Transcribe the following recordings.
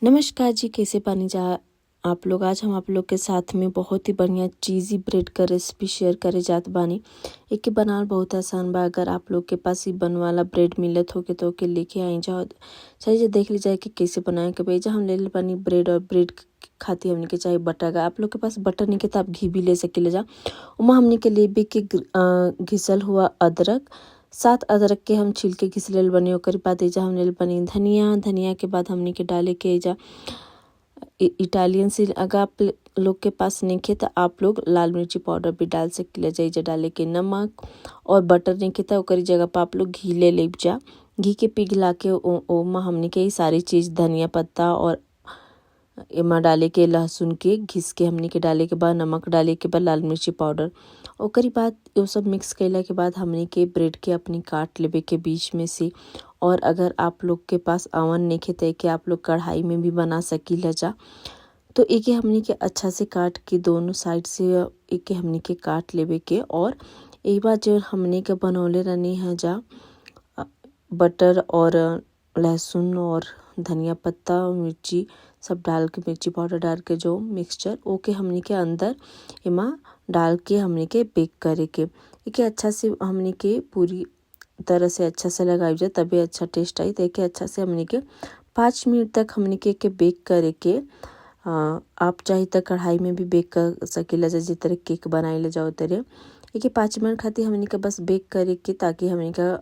नमस्कार जी, कैसे बानी जा आप लोग। आज हम आप लोग के साथ में बहुत ही बढ़िया चीज़ी ब्रेड का रेसिपी शेयर करे जात बानी। एके बनावल बहुत आसान बा। अगर आप लोग के पास ई बन वाला ब्रेड मिलत होके तो ओके लेके आई जाओ। चलिए देख ली जाए कि कैसे बनाए के बा। हम ले ले बानी ब्रेड और ब्रेड खातिर हमनी के चाही बटर। अगर आप लोग के पास बटर नहीं के तो आप घी भी ले सकीले जा। उमा हमनी के लेबे के घिसल हुआ अदरक, 7 अदरक के हम छील के घिस लेल बनी। ओकर बाद एजा हम लेल बनी धनिया। धनिया के बाद हमनी के डाले के एजा इटालियन से। अगर आप लोग के पास नहीं है तो आप लोग लाल मिर्ची पाउडर भी डाल सकीला जा। एजा डाले के नमक और बटर नहीं है तो ओकरी जगह पर आप लोग घी ले लेब जा। घी के पिघला के ओमा हमनी के सारी चीज़ धनिया पत्ता और एमा डाले के लहसुन के घिस के हमनी के डाले के बाद नमक डाले के बाद लाल मिर्ची पाउडर। ओकरी बाद वो सब मिक्स कैला के बाद हमनी के ब्रेड के अपनी काट लेबे के बीच में से। और अगर आप लोग के पास अवन नहीं है तो एके आप लोग कढ़ाई में भी बना सकीला जा। तो एके हमनी के अच्छा से काट के दोनों साइड से एके हमनी के काट लेबे के। और एक बार जो हमनी के बनौले रहनी है जा बटर और लहसुन और धनिया पत्ता और मिर्ची सब डाल के, मिर्ची पाउडर डाल के जो मिक्सचर ओके हमनी के अंदर एमा डाल के हमनी के बेक करे के। एके अच्छा से हमनी के पूरी तरह से अच्छा से लगाई जाए तभी अच्छा टेस्ट आई। तो एके अच्छा से हमनी के 5 मिनट तक हमनी के एके बेक करे के। आप चाहे तो कढ़ाई में भी बेक कर सकीला जा, जिस तरह केक बनाइले जाओ तरह। एके 5 मिनट खातिर हमनी के बस बेक करे के, ताकि हमनी का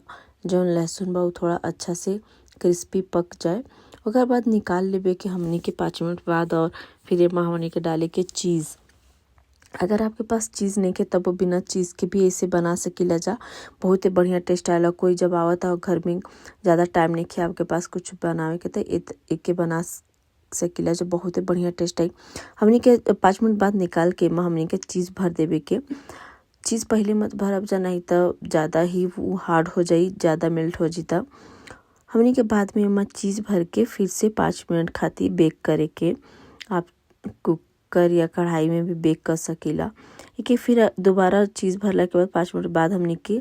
जौन लहसुन बा वो थोड़ा अच्छा से क्रिस्पी पक जाए। ओकर बाद निकाल लेबे के हमनी के 5 मिनट बाद। और फिर एमा हमनी के डाले के चीज़। अगर आपके पास चीज़ नहीं है तब वो बिना चीज़ के भी ऐसे बना सकीला जा। बहुत ही बढ़िया टेस्ट आएला। कोई जब आवता हो घर में, ज़्यादा टाइम नहीं है आपके पास कुछ बनावे के, तो एके बना सकीला जो बहुत ही बढ़िया टेस्ट आई। हमनी के 5 मिनट बाद निकाल के एमा हमनी के चीज़ भर देवे के। चीज़ पहले मत भरब जा, नहीं तो ज़्यादा ही वो हार्ड हो जाई, ज़्यादा मेल्ट हो जाता। हमनी के बाद में एमा चीज़ भर के फिर से 5 मिनट खातिर बेक करे के। आप कुकर या कढ़ाई में भी बेक कर सकीला। एके फिर दोबारा चीज़ भरला के बाद 5 मिनट बाद हमनी के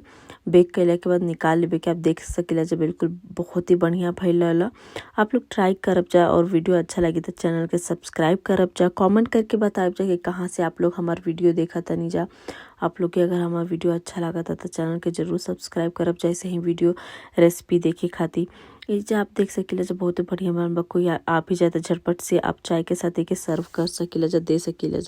बेक कैला के बाद निकाल लेबे के। आप देख सकीला जा बिल्कुल बहुत ही बढ़िया भइल रहल। आप लोग ट्राई करब जा और वीडियो अच्छा लगी तो चैनल के सब्सक्राइब करब जा। कमेंट करके बताब जा कि कहाँ से आप लोग हमार वीडियो देखा तनी जा। आप लोग के अगर हमार वीडियो अच्छा लागता तो चैनल के जरूर सब्सक्राइब करब जा ऐसे ही वीडियो रेसिपी देखे खातिर। एजा आप देख सकीला जा बहुत बढ़िया बनल बा। कोई आ भी जाए तो झटपट से आप चाय के साथ एके सर्व कर सकीला जा, दे सकीला जा।